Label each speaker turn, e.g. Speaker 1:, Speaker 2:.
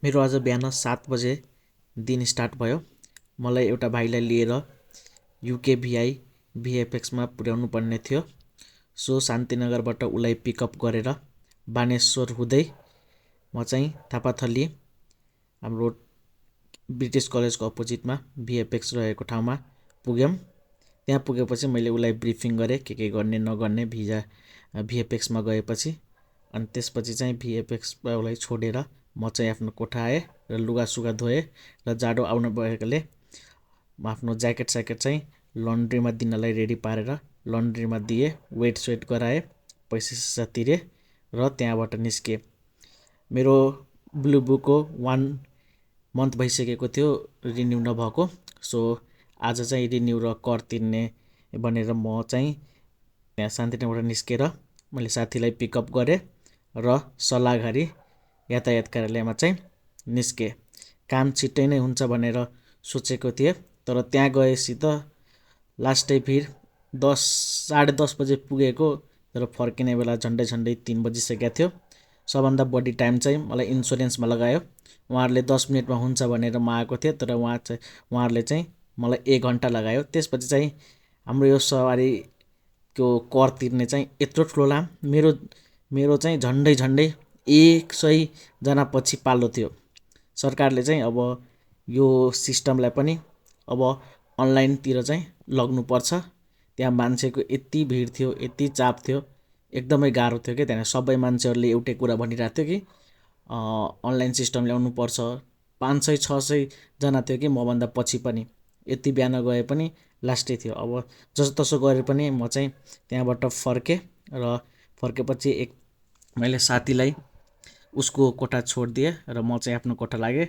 Speaker 1: मेरो आज बिहान 7 बजे दिन स्टार्ट भयो। मलाई एउटा भाइलाई लिएर युकेभिआई भिएफएक्समा पुर्याउनु पर्ने थियो। सो शान्तिनगरबाट उसलाई पिकअप गरेर बानेश्वर हुँदै म चाहिँ थापाथली हाम्रो ब्रिटिस कलेजको अपोजिटमा भिएफएक्स रहेको ठाउँमा पुग्यौँ। त्यहाँ पुगेपछि मैले उसलाई ब्रिफिङ गरेँ के गर्ने नगर्ने भिएफएक्समा गएपछि। अनि त्यसपछि चाहिँ भिएफएक्समा उसलाई छोडेर म चाहिँ आफ्नो कोठा आएँ र लुगासुगा धोएँ र जाडो आउनु भएकोले म आफ्नो ज्याकेट चाहिँ लन्ड्रीमा दिनलाई रेडी पारेर लन्ड्रीमा दिएँ, वेट स्वेट गराएँ, पैसा तिरेँ र त्यहाँबाट निस्केँ। मेरो ब्लु बुक 1 मन्थ भइसकेको थियो रिन्यू नभएको। सो आज चाहिँ रिन्यू र कर तिर्ने भनेर म चाहिँ त्यहाँ शान्तिनगरबाट निस्केर मैले साथीलाई पिकअप गरेँ र सल्लाहघारी यातायात कार्यालयमा चाहिँ निस्केँ। काम छिट्टै नै हुन्छ भनेर सोचेको थिएँ, तर त्यहाँ गएपछि त लास्टै फिर 10 साढे 10 बजे पुगेको, तर फर्किने बेला झन्डै 3 बजिसकेको थियो। सबभन्दा बढी टाइम चाहिँ मलाई इन्सुरेन्समा लगायो। उहाँहरूले 10 मिनटमा हुन्छ भनेर म आएको थिएँ, तर उहाँहरूले चाहिँ मलाई 1 घन्टा लगायो। त्यसपछि चाहिँ हाम्रो यो सवारीको कर तिर्ने चाहिँ यत्रो ठुलो लाम मेरो चाहिँ झन्डै 100 जना पछि पालो थियो। सरकारले चाहिँ अब यो सिस्टमलाई पनि अब अनलाइनतिर चाहिँ लग्नुपर्छ। त्यहाँ मान्छेको यति भिड थियो, यति चाप थियो, एकदमै गाह्रो थियो कि त्यहाँ सबै मान्छेहरूले एउटै कुरा भनिरहेको थियो कि अनलाइन सिस्टम ल्याउनुपर्छ। 500-600 जना थियो कि मभन्दा पछि पनि, यति बिहान गए पनि लास्टै थियो। अब जसोतसो गरेर पनि म चाहिँ त्यहाँबाट फर्केँ र फर्केपछि मैले साथीलाई उसको कोठा छोडिदिएँ र म चाहिँ आफ्नो कोठा लागेँ।